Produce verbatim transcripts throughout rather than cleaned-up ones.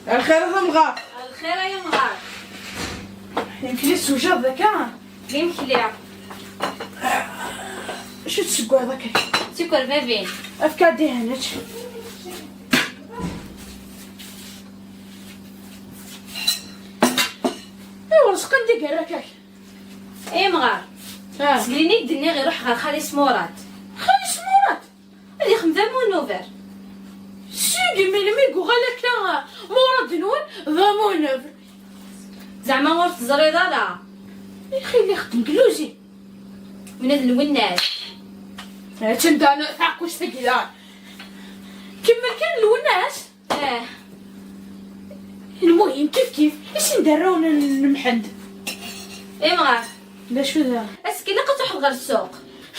Lxir a tamɣart. Lxir ay amɣar. Imekli tessewjadeḍ akka? D imekli. Acu tessewwayeḍ akka? Suker babin. Efk-aɣ-d ihi ad nečč. Iwreṣ qand igerra-k. Ay amɣar. Ah. Seg lini i d-nniɣ iruḥ ɣer xali-s Murat. Xali-s Murat? Ad yexdem d amunuber. Seg melmi i yuɣal akka Murad-nwen d amunuber? Zeɛma ur teẓriḍ ara? Ixil ixeddem deg luzin. Wina d Lwennas. Attan da taɛekkazt-agi da. Kemmel kan Lwennas. Ah. Lmuhim, kif kif, i sin d arraw n, n Mḥend. Imɣar. D acu da? Ass-agi ilaq ad truḥeḍ ɣer ssuq.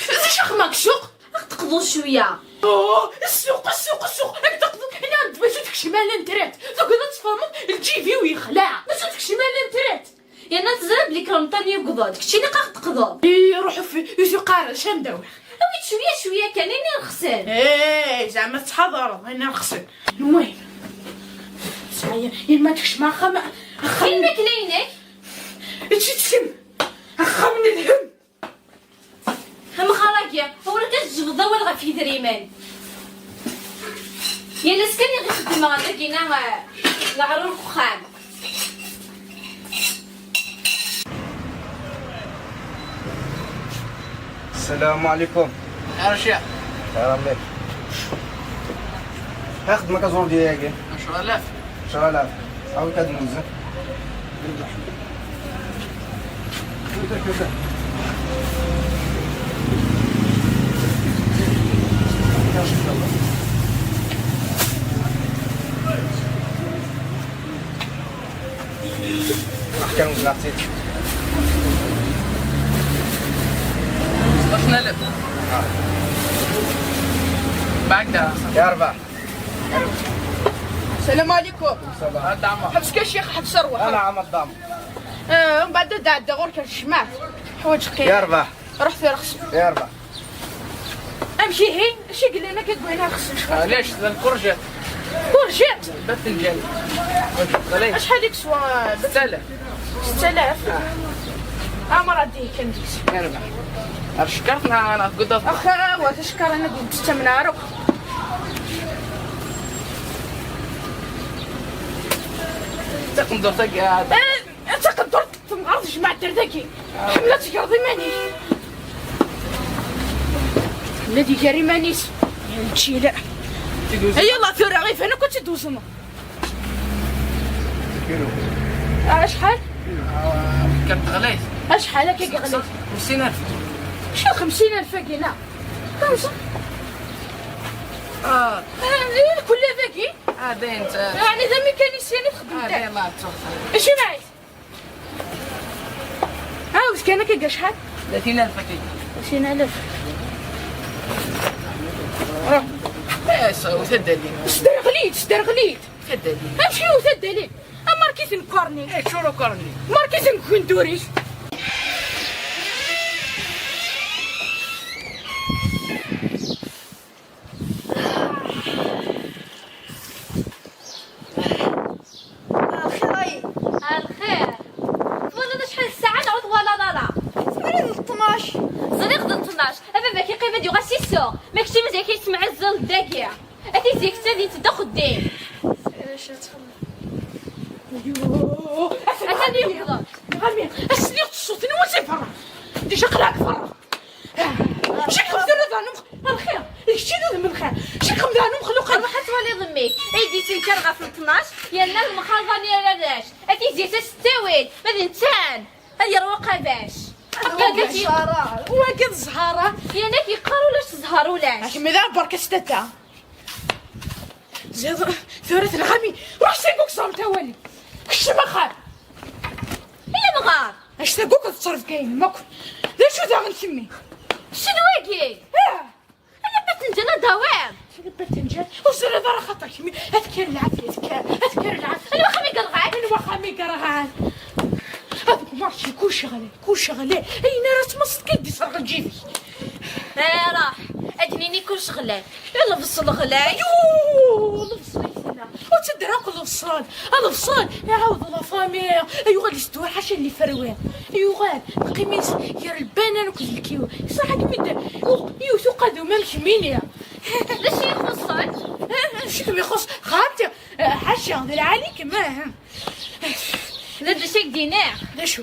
D acu axemma deg ssuq? Ad teqḍuḍ cwiya. Oh, ssuq, ssuq, ssuq, ad teqḍuḍ. Ini-aɣ-d d acu tekcem ala n trat. Tugiḍ ad tfehmeḍ, lǧib-iw yexleɛ. D acu tekcem ala n trat? Yerna teẓriḍ belli Remḍan yewweḍ-d, kečč ilaq ad ɣ-d-teqḍuḍ. Iruḥ uf-, ur t-iqqar, acu am d-awiɣ. Awi-d cwiya, cwiya kan, ayen irexsen. Eh, zeɛma tettḥadareḍ ayen irexsen. Lmuhim, sɛaya, yemma tekcem axxam, axxam. Ayen akk d ayen-ik? Ečč-itt kemm, axxam n lhemm. Amɣar-agi, ur akka tjebdeḍ awal ɣef yidrimen. Yal ass kan i ɣ-ixeddem ɣer dagina, eh, leɛrur n uxxam. السلام عليكم. خير الشيخ. خير عمي. ها خدمك أزور ديالك. عشرة آلاف. عشرة آلاف. عاود هاد الموزة. راح كانوا زناتي. خمسطاش ألف. معك دراهم. يا رباح. السلام عليكم. السلام. هاد عمر. حبس كاع شيخ، حبس أرواح. أنا عمر دام. آه، من بعد دا عدى غور كان الشمال. حوايج قيم. يا رباح. رحت رخص. يا رباح. امشي هي، شي قال لنا كتبغينا رخص شوية. علاش؟ لا، الكورجيت. كورجيت؟ باذنجان. غالي. اشحال يكسوا؟ ستة آلاف. ستة آلاف؟ اه. اه، مرة دي كان ديس. يا رباح. شكرتنا انا قدرت. اخ، هو تشكر انا قلت ستة من عرب. تقدر تقعد. آه، تقدر تمغرض جماعة الدرداكي. حملة تقرض مانيش. الذي جاري مانيس. يا الجيلة. تدوز. يلا ثورة غير فانا كنت دوزنا. كيلو. آه، شحال؟ آه، كانت غليت. آه، شحال هكا غليت؟ خمسين ألف. شو خمسين ألف هكا؟ لا. خمسة. آه. آه، إيه، كل هذاكي؟ آه، باين، آه. يعني ذا ميكانيسيان يخدم آه، تاعي. باين، ما تروح. ايش معي؟ عاود كان كيلقى شحال؟ ثلاثين ألف كيلو. ثلاثين ألف. راه. ايه، صا-، وتدى لي. صدر غليت، صدر غليت. تدى لي. امشي وتدى لي. اماركيت نكورني. ايه، شو نكورني؟ ماركيت نكوندوريس. الخير أي. الخير. تولد شحال الساعة نعود ولا لا لا؟ تولد اثناش. زريق د اثناش. أبا ما كيقيم ديو غا سيسو. ما كشي مزيان كيسمع الزل داكيا. أتي زيك تدي تدخل الدين. أيوه. أتاني يوم. غامي. أسليق الصوت نوزي فرق. ديجا قلعك فرق. شكون دار هذا نمخ؟ الخير. شكون هذا من خير؟ شكون دار نمخ لو قال؟ روح تولي ضميك. ايدي تنكر غا في اثناش، يا الناس مخالفاني على الراش. اتي زيت الستاويل، ما نتان. هذه رواقه باش. هكا قلتي. وهكا الزهارة. يا ناك يقاروا لاش تزهروا لاش. اش ماذا برك استتا. زيد ثورة الغامي. روح سيبوك صار تاوالي. كش ما خاب. يا مغار. اش تقولك تصرف كاين ماك؟ لا شو ذا غنسمي؟ شنو واقي؟ اه. انا بتنجان دوام. شنو بتنجان؟ وزير هذا راه خطر كمي. اذكر العافيه، اذكر، اذكر العافيه. انا واخا مي قرغان. انا واخا مي قرغان. هذوك مارشي كل شغله، كل شغله. اين راه تمصت كدي صار جيبي. ايه راه. ادنيني كل شغله. يلا بصل غلاي. يوه، لبصل يتنا. وتدرق لبصل. Ad bṣel, iɛawed la famille, yuɣal yesdewwer ḥaca n iferwi. Yuɣal, teqqim-is gar lbanan akked lkiw. Iṣaḥ akken mi d-, yuɣ-, yiwet uqadum am kemmini. D acu i ixuṣṣen? D acu i kem-ixuṣṣ? Xaṭi, ḥaca, d lɛali kemm, ah. D acu i k-d-iniɣ? D acu?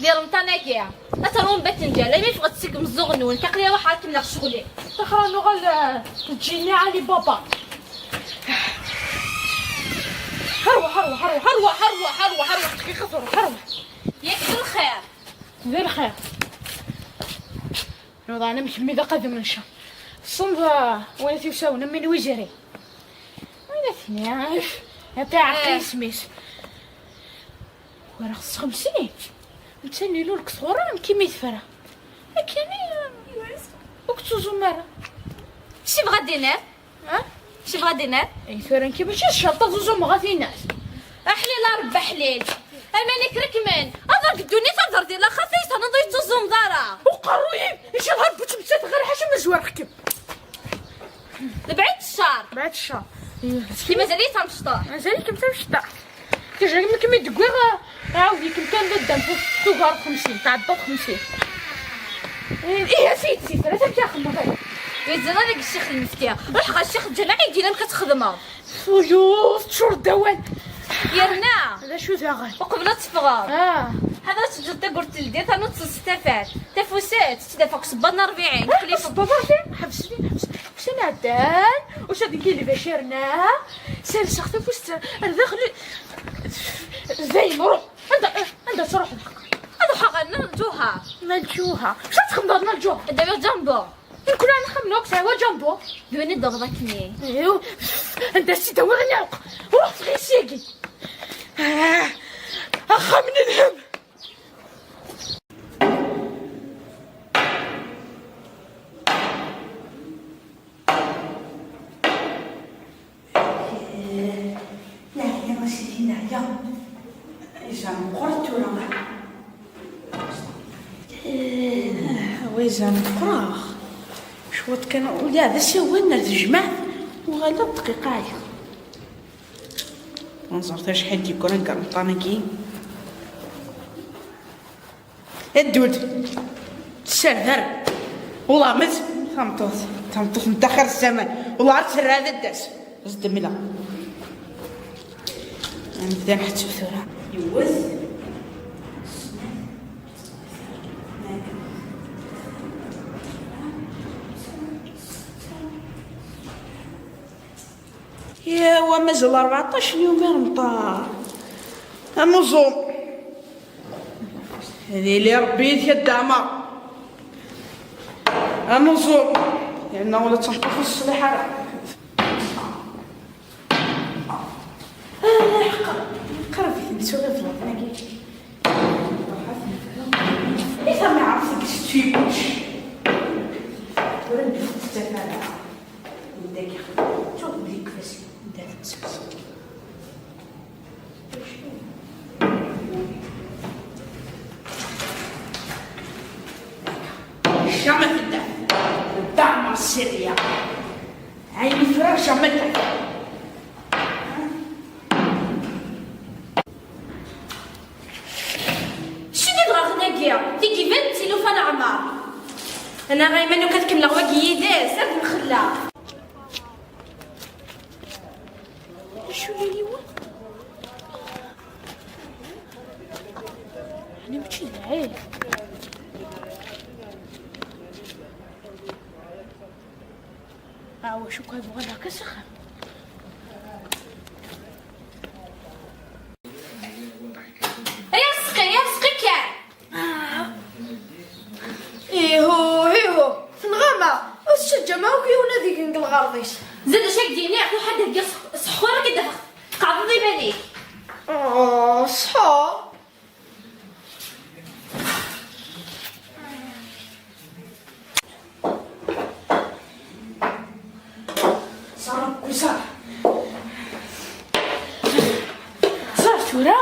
Di remṭan-agi, ad teṛwum batenǧal, almi ffɣet seg umeẓẓuɣ-nwen, aql-i ruḥeɣ ad kemmleɣ ccɣel-iw. Ṭaxra nuɣal, eh, neǧǧini Ali Baba. Ṛwaḥ, ṛwaḥ, ṛwaḥ, ṛwaḥ, ṛwaḥ, ṛwaḥ, ṛwaḥ, ṛwaḥ, dqiqa, ṛwaḥ, ṛwaḥ. Yak d lxir. D lxir. Nuḍan am kemmi d aqadum n ccer. Tessneḍ, eh, win tiwsawen am win wiziri. Win atni, eh, ata iɛreq isem-is. Ur aɣ-tesxemsim. Netta n ilul deg tɣura, nekk imi tefra. Akken i, ur k-ttuẓum ara. Si bɣa diner? Ha? Si bɣa diner? Ay, tura nekk mačči d ccerṭ ad ẓuẓumeɣ a tinat. Aḥlil a Rebbi aḥlil. Aman ikrek men. Aḍar deg ddunit, aḍar di laxert, ay taniḍ ur yettuẓumeḍ ara. Uqerruy-im, ncallah Rebbi ur ttmettat ɣer ḥaca ma zwareɣ-kem. Lebɛid ccer. Bɛid ccer. Ki mazal-iyi d tamecṭuḥt. Mazal-ikem d tamecṭuḥt. Tejrem-ikem i d-wwiɣ, ɛawed-ikem kan d addam tugar xemsin, tɛeddaḍ xemsin. Ih, a sidi, sidi, tura amek ara xedmeɣ aya? Yeẓra deg ccix lmefti. Ruḥ ɣer ccix lǧameɛ i d-yenna amek ad txedmeḍ. Tuyuẓ, teččur d awal. Yerna. D acu daɣen? Uqbel ad teffɣeḍ. Ah. Ḥader ad teǧǧeḍ tagurt teldi, ternu teṣṣeḍ tafat. Tafusit, tettdafeq sebba n ṛbiɛin. Ah, sebba n ṛbiɛin? Ḥebs-iyi, ḥebs. Ḥebs-iyi ɛeddan. Usa deg yilbac yerna. Serseɣ tafust ar daxel. Dayen, ruḥ. Anda, anda tṛuḥeḍ? Ad ruḥeɣ ɣer Nna Lǧuher. Nna Lǧuher? Acu ad txedmeḍ ɣer Nna Lǧuher? Ad awiɣ Jumbo. Nekk ur nxemmem akk sɛiwa Jumbo. D win i d-aɣeḍ akken-i. Iw, anda s-id-awiɣ lɛuq? Ruḥ tɣil syagi. Ah, axxam n lhem. Neɛya a sidi, neɛya. Iza meqqret tura. Wa iza meqqreɣ. Cwiṭ kan, ula d asiwel ar tejmaɛt, uɣaleɣ dqiqa aya. Nẓert acḥal d-yeggran deg umeṭṭan-agi. Ddud. Tessarder. Ulamet. Tameṭṭut. Tameṭṭut n daxel zzman. Ula ad terra ad d-tas. Zdemla. Nebda nḥetteb tura. Yiwet. Yaw, mazal rbeɛṭac n yum i remṭar. Anuẓum. Ad yili Rebbi yid-k a Dda Ɛmer. Anuẓum. Yerna ula d tameṭṭut ur teṣliḥ ara. Ah, qrib, qrib i ten-ttuɣ iblaḍen-agi. I tamiɛert deg-s tuyuc. Ur d-tefk ara. Dagi, tuɣ-d deg ifassen. Anda tetters? Jamais tedda. Dda Ɛmer Sirya. Ayen tura jamais tedda. Cci di dɣaɣen-agi, tigi iban d tilufa n Ɛmer. Anaɣ iman akk ad kemmleɣ wagi yid-s, ad mxelleɣ. Acu yili wa? Ɛni mačči d lɛib? Ah, wacu kan, uɣaleɣ kan s axxam. Ay aseqqi, ay aseqqi kan! Ah. Ihu, ihu, tenɣam-aɣ. Ur tettaǧǧam akk yiwen ad igen deg lɣerḍ-is. Zad acu ak-d-iniɣ, ruḥ ad d-heggiɣ s-, seḥḥur ad k-id-afeɣ tqeɛdeḍ iman-ik. Oh, ṣṣḥur. Ṣara, kuy Ṣara. Ṣara tura,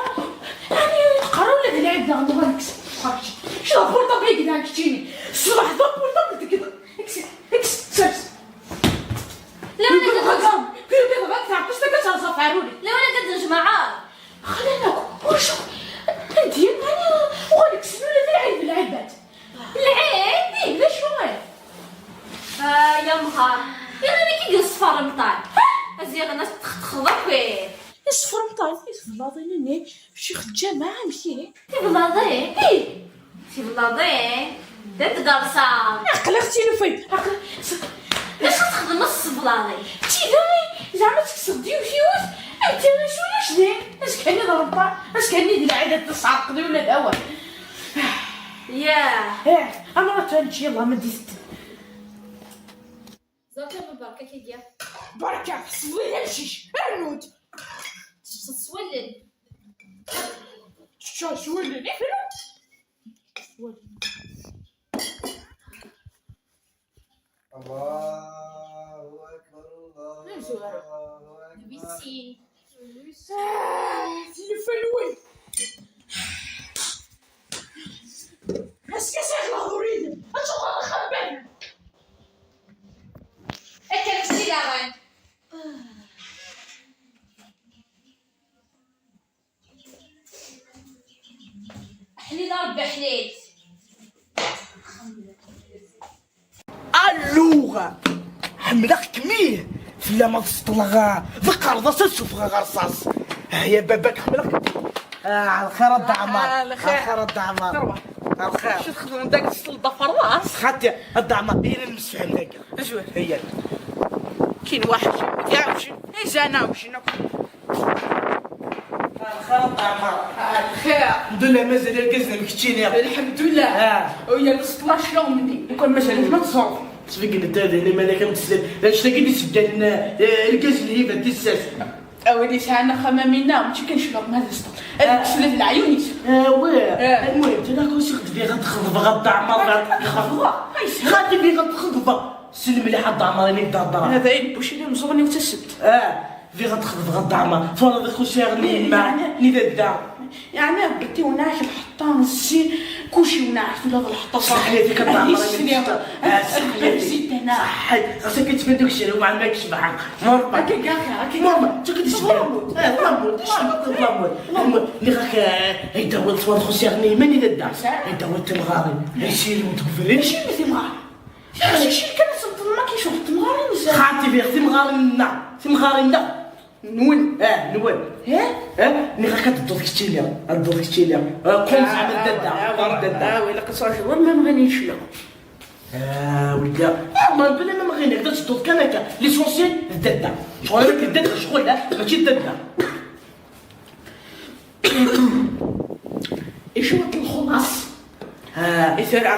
ɛni teqqar ula d lɛib daɣen uɣal kkes. Kečč d apurṭabl i yellan keččini. Ṣṣbeḥ d apurṭabl deg iḍ. Kkes, kkes, sers. Lawan ad tɛeṭṭeḍ akka ad terẓeḍ ɣer ul-ik. Lawan Maɛad. Xlan akk, ur cukk. Andi, ani, uɣal kksen ula d lɛid n lɛibad. Lɛid? Ih, d acu? Ay, amɣar. Iɣil-ik i d-yeṣfar umṭan. Ha? Aziɣen ad txeṭxeḍ akk, eh. Iṣfar umṭan? I teblaḍin-nni? Ccix lǧameɛ, amek ihi? Tiblaḍin? Ih. Tiblaḍin? D at Gerṣaḍ. Aql-aɣ tilufin. Aql-, s-, d acu txedmeḍ s teblaḍin? D tida, zeɛma tekkseḍ-d yiwet yiwet? Anta acu ulac din? Azekka-nni d Ṛebba, azekka-nni d lɛid ad tesɛerqeḍ ula d awal. Yah. Eh, amṛat-a, nečč, yalla, ma d-itet. Ẓer kan ma berka kagi. Berka, teswiḍ amcic, rnu-d. Teswiḍ s wallen. Tečča s wallen, rnu. S wallen. Allahu akbar, Allahu akbar. Deg sin. Ah, tilifun-nwen. Ass-a, ass-a, ɣlaḍ ur yid-m. Ad tuɣaleḍ axxam-nnem. Akka, d daɣen. Ḥlil a Ṛebbi, ḥlil. Alluɣ! Ḥemmleɣ-kem, ih! Fell-am ad seṭṭleɣ, d aqerḍas ad sufɣeɣ ɣer ṣṣaṣ. Ah, ya baba-k, ḥemmleɣ-kem. Ah, ɛelxir a Dda Ɛmer. Ah, ɛelxir. Ɛelxir a Dda Ɛmer. Terwa. Ɛelxir. Acu txedmeḍ dagi, tseṭṭleḍ aferḍas? Xaṭi, a Dda Ɛmer, iyya ad nemsefham dagi. Azwir. Iyya. Kin waḥed, d iɛewjen. Izan ɛewjen akk. Lxir a Dda Ɛmer. Lxir. Lḥemdullah, mazal irgazen am keččini. Lḥemdullah. Ah. Uya d sṭlac yawm-nni. Lukan mazal ma teẓreḍ. Sbeggen-d ad iman-ak am tesliḍ. D annect-agi d isebgan, eh, irgazen n yibat tissas. A wid yesɛan axxam am winna, mačči kan cclaɣem ad yesṭel. Ad, ah, yesla d leɛyun-is. Ah, wi. Ah. Almuhim, tura kusi ɣ-d-biɣ ad xeḍbeɣ a Dda Ɛmer. Xeḍbeɣ? Xaṭi biɣ ad xeḍbeɣ. Sel mliḥ a Dda Ɛmer, ini-d hedṛa. Hada ayen n Bucili meẓẓuɣ-nni d tasebt. Ah, bɣiɣ ad xedbeɣ a Dda Ɛmer. Twalaḍ ixuṣ-aɣ-nni yemma, yeɛni, ni dadda. Yeɛni, Rebbi, tiwnaɛk, lḥeṭṭa, ssi, kulci iwnaɛk, tula d lḥeṭṭa. Ṣaḥḥit-ik a Dda Ɛmer, ah, ṣaḥḥit. Ṣaḥḥit. Ɣas akka yettban-d ukcir, wa ɛemma-k cebḥa. Murma. Akka, akka, akka. Murma, tuk-id isebgan. Ḍlamut. Eh, ḍlamut. Ḍlamut. Ḍlamut. Nniɣ-ak, eh, ay d-tawiḍ twalaḍ ixuṣ-aɣ-nni yemma, ni dadda. Ay d-tawiḍ timɣarin. Ay sirem deg ubrid. Acimi timɣarin? Yak, zik kan ad tmeṭṭlem akka icuɣ temɣarin-nsen. Xaṭi, bɣiɣ timɣarin-nneɣ, timɣarin-nneɣ. Nwen? Ah, nwen. Eh? Eh? Nniɣ-ak ad tedduḍ keččini, ad tedduḍ keččini. Ah, qum zeɛma d dadda, ah, qum d dadda. Ah, wala qeṣṣer, wala ma mɣin yecleɣ. Ah, wala. Ah, ma bla ma mɣin, ad tedduḍ kan akka. L'essentiel d dadda. Ccɣel d dadda, ccɣel, ah, mačči d dadda. Icuweḍ lxulaṣ. Ah. I tura,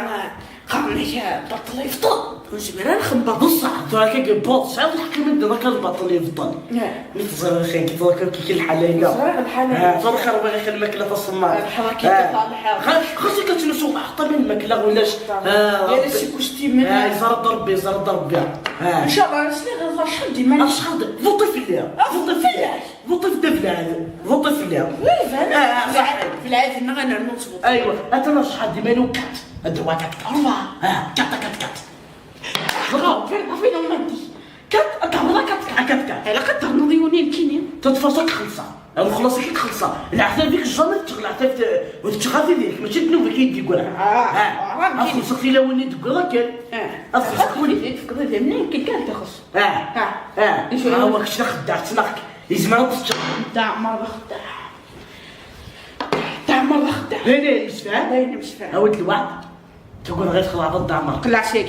qqaren-ak baṭel yebṭel. Ur nezmir ara nxemmeḍ. Bṣaḥ, tura akka yewweḍ, tesɛiḍ lḥeqq i medden akka lbaṭel yebṭel. Ah. Mi teẓriḍ axi, teẓriḍ akka kik lḥala-ina. Ẓriɣ lḥala-ina. Ah, tura xir bɣiɣ lmakla taṣemmart. Lḥerkit, ah, lḥerkit. Xas, xas akka ttnusuɣ, aḥeṭṭa min lmakla ulac. Ah, yal ass ikustimen. Ah, yeẓra-d Rebbi, yeẓra-d Rebbi. Ah. Ncallah, sliɣ iẓra acḥal d iman. Acḥal d, vuṭi fell-i. Ah, vuṭi fell-i. Vuṭi-d belɛid, vuṭi fell-i. Oui, ben, ah, ah, belɛid, belɛid-nneɣ ad nernu nettvuṭi. Aywa, atan acḥal d iman-iw kat. Ad d-awiɣ kat, kat. Ṛebɛa. Ah, kat, kat, kat. Ṛebɛa, ben, ṛebɛa, ṛebɛa. Kat, ad d-ternuḍ kat, kat. Ah, kat, kat. Ilaq ad d-ternuḍ yiwen nekkini. Teṭṭfeḍ ad k-xellṣeɣ. Ad xellṣeɣ ad k-xellṣeɣ. Leɛtab-ik jamais ad teččeɣ leɛtab, ur teččeɣ ara tidak, mačči d nnuba-k i d-yeggra. Ah, ah, ad xellṣeɣ tilawin i d-teggra kan. Ah. Ad xellṣeɣ tilawin. Tefkeḍ idammen, akken kan txuṣṣ. Ah. Ah. Ah. Acu? Ah, wa kečč d axeddaɛ, ttnaɣ-k. Yezmer ad teččeḍ. Dda Ɛmer d axeddaɛ. Dda Ɛmer d axeddaɛ. D ayen ay nemsefham? D ayen nemsefham. Awi-d lweɛd. Tugiḍ ɣer txelɛeḍ Dda Ɛmer. Qleɛ seg.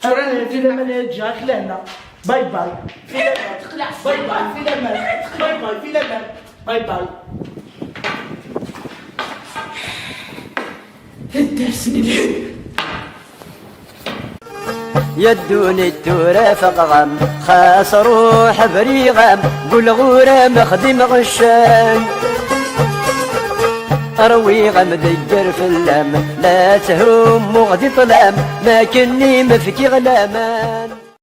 Tura fi laman, ad ǧǧeɣ-ak lehna. Bye bye. Fi laman. Teqleɛ. Bye bye, fi laman. Bye bye, fi laman. Bye bye. Taddart n lḥeb. Ya ddunit tura faqeɣ-am, xas ruḥ briɣ-am, gulɣur-am xdimeɣ ccan. Rwiɣ-am degger fell-am, la tthummuɣ di ṭṭlam, ma kenni mefkiɣ laman.